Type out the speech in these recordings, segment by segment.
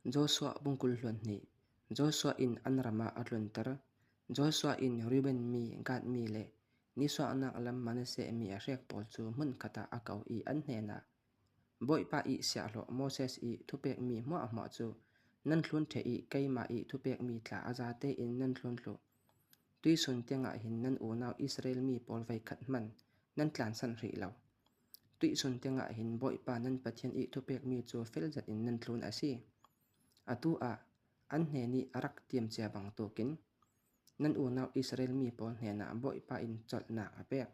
Joshua bungkul hluan hnih, Joshua inn an ram ah a tlunter. Joshua inn Reuben mi, Gad mi le nisuahnak lam Manasseh mi a hrek pawl cu hmunkhat ah a ko i an hnenah, Bawipa i siahhlawh Moses i thupekmi hmuahhmuah cu nan thlun ṭheh i keimah i thupekmi tla a za tein nan thlun hluh. Tuisun tiangah hin nan unau Israel mi pawl voikhat hmanh nan tlansan rih lo. Tuihsun tiangah hin Bawipa nan Pathian i thupekmi cu felzat in nan tlun a si. Atu ah an hnen i a rak tiamcia bantukin nan unau Israel mi pawl hnenah Bawipa in colhnak a pek.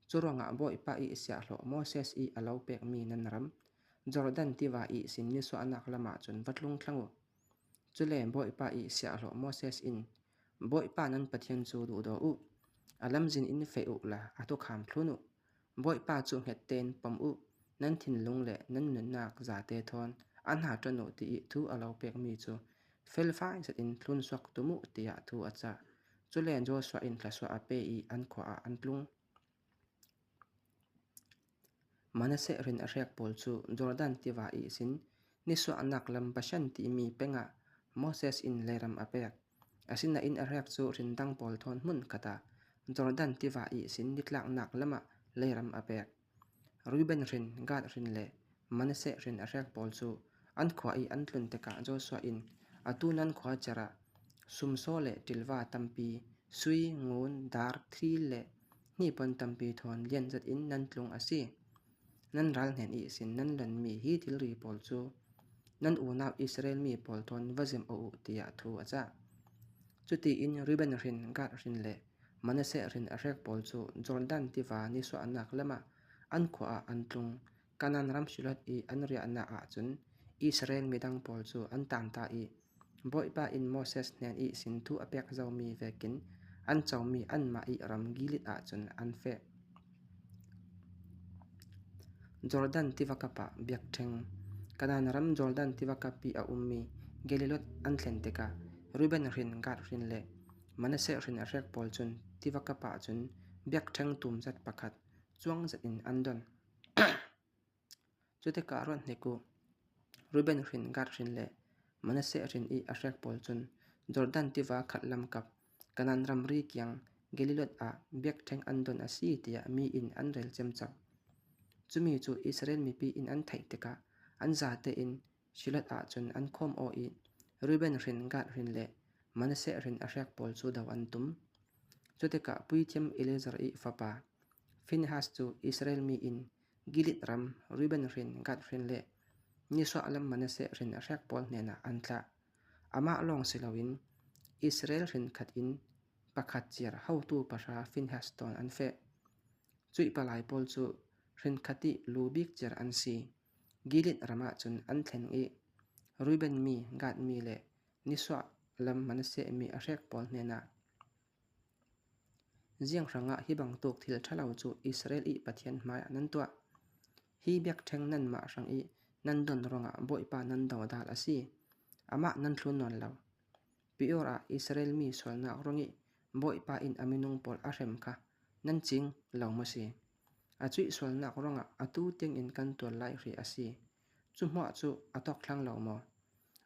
Curuangah Bawipa i siahhlawh Moses i a lo pekmi nan ram, Jordan tiva i sin nisuahnak lam ah cun va tlung thlang u. Cule Bawipa i siahhlawh Moses in Bawipa nan Pathian cu duhdaw u, a lamzin in feh u law a tukham thlun u. Bawipa cu hnget tein pom u, nan thinlung le nan nunnak zate thawn a hna ṭan u ti i thu a lo pekmi cu felfai zet in thlun suak tum u tiah thu a cah. Cule Joshua in thluachuah a pe i an khua ah an tlung. Manasseh rin a hrek pawl cu Jordan tiva ihsin nisuahnak lam Bashan timi peng ah Moses in leiram a pek. Asinain a hrek cu rindang pawl thawn hmunkhat ah Jordan tiva ihsin nitlaknak lam ah leiram a pek. Reuben hrin, Gad hrin le Manasseh hrin a hrek pawl cu an khua i an tlun tikah Joshua in atu nan khua cer ah sumsaw le ṭilva tampi, sui, ngun, dar, thil le hnipuan tampi thawn lianzat in nan tlung a si. Nan ral hnen ihsin nan lonmi hi thilri pawl cu nan unau Israel mi pawl thawn va zem u tiah thu a cah. Cutiin Reuben hrin, Gad hrin le Manasseh hrin a hrek pawl cu Jordan tiva nisuahnak lam ah an khua ah an tlung. Kanaan ram Shiloh i an riahnak ah cun Israel midang pawl cu an taanta i Bawipa in Moses hnen i sin thu a pek zomi vekin an comi anmah i ram Gilead ah cun an feh. Jordan tiva kap ah biakṭheng Kanaan ram Jordan tiva kap i a ummi Geliloth an thlen tikah Reuben hrin, Gad hrin le Manasseh hrin a hrek pawl cun tiva kap ah cun biakṭheng tum zat pakhat cuang zat in an don. Cu tikah ruat hnik u, Reuben hrin, Gad hrin le Manasseh hrin i a hrek pawl cun Jordan tiva khatlam kap Kanaan ramri kiang Geliloth ah biakṭheng an don a si tiah mi in an rel cemco. Cumi cu Israel mipi in an theih tikah an zate in Shiloh ah cun an khawm awh i Reuben hrin, Gad hrin le Manasseh hrin a hrek pawl cu do an tum. Cu tikah puithiam Eleazar i fapa Phinehas cu Israel mi in Gilead ram Reuben hrin, Gad hrin le nisuah lam Manasseh hrin a hrek pawl hnenah an thlah. Amah lawng si loin Israel hrin khat in pakhat ciar haotu pahra Phinehas tawn an feh. Cuih palai pawl cu hrinkhat i lu bik ciar an si. Gilead ram ah cun an thlen i Reuben mi, Gad mi le nisuah lam Manasseh mi a hrek pawl hnenah Ziang hrangah hi bantuk thil ṭhalo cu Israel i Pathian hmaiah nan tuah? Hi biakṭheng nanmah hrang i nan don ruangah Bawipa nan dodal a si. Amah nan thlun nawn lo. Peor ah Israel mi sualnak ruang i Bawipa in a minung pawl a hrem kha nan cing lo maw si? A cuih sualnak ruangah atu tiangin kan tuar lai ri a si. Cu hmuah cu a tawkthlang lo maw?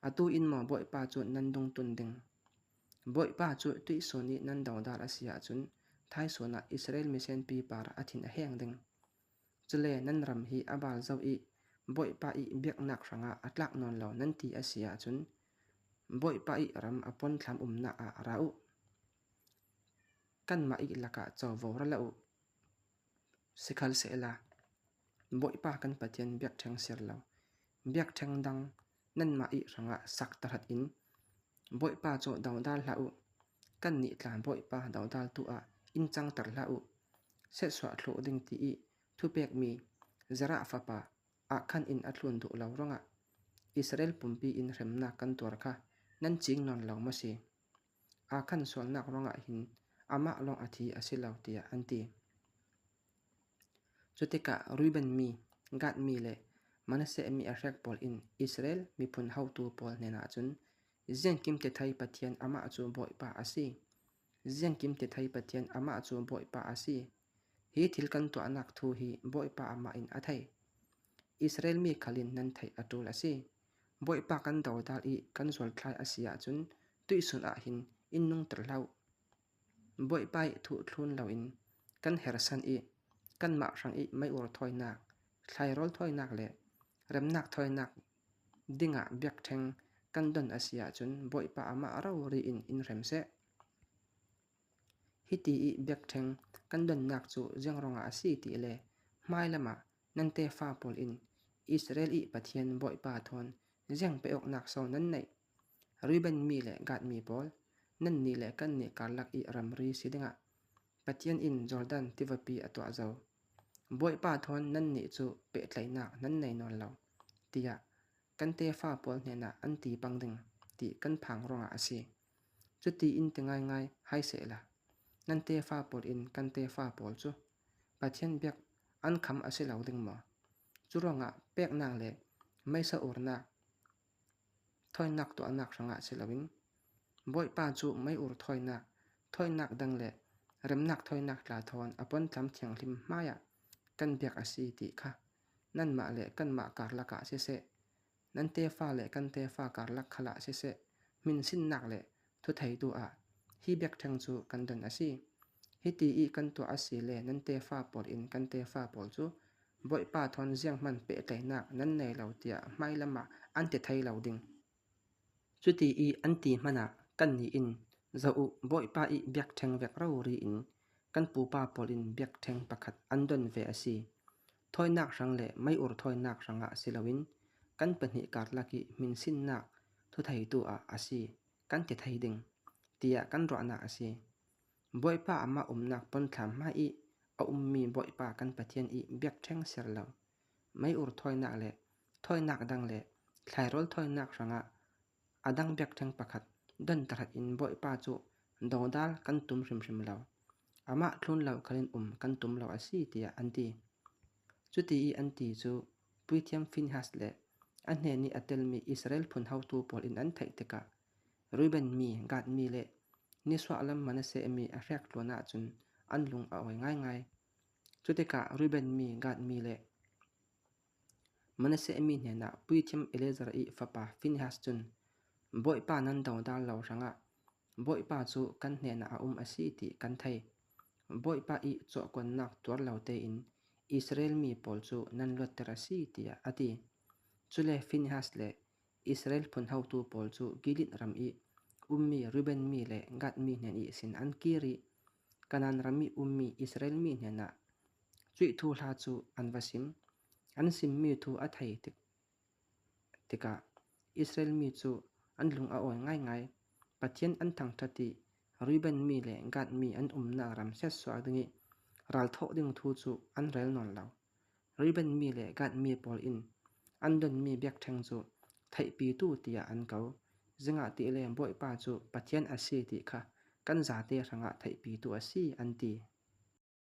Atu in maw Bawipa cu nan dungtun ding? Bawipa cu tuihsun i nan dodal a si ahcun thaisung ah Israel misenpi par a thin a heng ding. Cule nan ram hi a bal zoh i Bawipa i biaknak hrangah a tlak nawn lo nan ti a si ahcun Bawipa i ram a ponthlam umnak ah ra u. Kanmah i lakah covo ra hlah u. Sikhalsehla Bawipa kan Pathian biakṭheng ser law biakṭheng dang nanmah i hrangah sak tahrat in Bawipa cu dodal hlah u. Kannih tla Bawipa dodaltu ah in cangter hlah u. Setsuah thluh ding ti i thupekmi Zerah fapa Akhan in a tlun duh lo ruangah Israel pumpi in hremnak kan tuar kha nan cing nawn lo maw si? Akhan sualnak ruangah hin amah lawng a thi a si lo tiah an ti. Cu tikah Reuben mi, Gad mi le Manasseh mi a hrek pawl in Israel miphun haotu pawl hnenah cun Ziangkim Tethei Pathian amah cu Bawipa a si. Ziangkim Tethei Pathian amah cu Bawipa a si. Hi thil kan tuahnak thu hi Bawipa amah in a thei. Israel mi khal in nan theih a ṭul a si. Bawipa kan dodal i kan zualthlai a si ahcun tuihsun ah hin in nungter hlah u. Bawipa i thuhthlun loin kan hersan i kanmah hrang i meiur thawinak, thlairawl thawinak le remnak thawinak dingah biakṭheng kan don a si ahcun Bawipa amah rori in in hrem seh. Hiti i biakṭheng kan donnak cu ziangruangah a si ti le hmailam ah nan tefa pawl in Israel i Pathian Bawipa thawn ziang pe awknak so nan neih? Reuben mi le Gad mi pawl, nannih le kannih karlak i ramri si dingah Pathian in Jordan tivapi a tuah zau. Bawipa thawn nannih cu pehtlaihnak nan nei nawn lo, tiah kan tefa pawl hnenah an ti pang ding ti kan phang ruangah a si. Cuti in ti ngaingai hai sehla, nan tefa pawl in kan tefa pawl cu Pathian biak an kham a si lo ding maw? Cu ruangah peknak le meisa urnak thawinak tuahnak hrangah si loin Bawipa cu meiur thawinak, thawinak dang le remnak thawinak tla thawn a puantlam thianghlim hmaiah kan biak a si ti kha nanmah le kanmah karlak ah siseh, nan tefa le kan tefa karlak khal ah siseh, minsinnak le thutheitu ah hi biakṭheng cu kan don a si. Hiti i kan tuah a si le nan tefa pawl in kan tefa pawl cu Bawipa thawn zianghmanh pehtlaihnak nan nei lo tiah hmailam ah an ti thai lo ding. Cuti i an ti hmanh ah kannih in, zoh u, Bawipa i biakṭheng vek rori in kan pupa pawl in biakṭheng pakhat an don ve a si. Thawinak hrang le meiur thawinak hrangah si loin kan pahnih karlak i hminsinnak thutheitu ah a si, kan ti thai ding, tiah kan ruahnak a si. Bawipa amah umnak ponthlam hmai i a ummi Bawipa kan Pathian i biakṭheng ser lo, meiur thawinak le thawinak dang le thlairawl thawinak hrangah a dang biakṭheng pakhat donhtarhat in Bawipa cu dodal kan tum hrimhrim lo. Amah tlun lo khal in um kan tum lo a si tiah an ti. Cuti i an ti cu puithiam Finehas le a hnen i a telmi Israel phun haotu pawl in an theih tikah Reuben mi, Gad mi le nisuah lam Manasseh mi a hrek tluan ahcun an lung a awi ngaingai. Cu tikah Reuben mi, Gad mi le Manasseh mi hnenah puithiam Eleazar i fapa Finehas cun, Bawipa nan dodal lo hrangah Bawipa cu kan hnenah a um a si ti kan thei. Bawipa i cawhkuannak tuar lo tein Israel mi pawl cu nan luatter a si, tiah a ti. Cule Finehas le Israel phun haotu pawl cu Gilead ram i ummi Reuben mi le Gad mi hna nih sin an kir i Kanaan ram i ummi Israel mi hnenah cuih thu hla cu an va sim. An simmi thu a thei tikah Israel mi cu an lung a awi ngaingai. Pathian an thangṭhat i Reuben mi le Gad mi an umnak ram setsuak ding i ralthawh ding thu cu an rel nawn lo. Reuben mi le Gad mi pawl in an donmi biakṭheng cu theihpitu tiah an ko. Zingah ti le Bawipa cu Pathian a si ti kha kan zate hrangah theihpitu a si, an ti.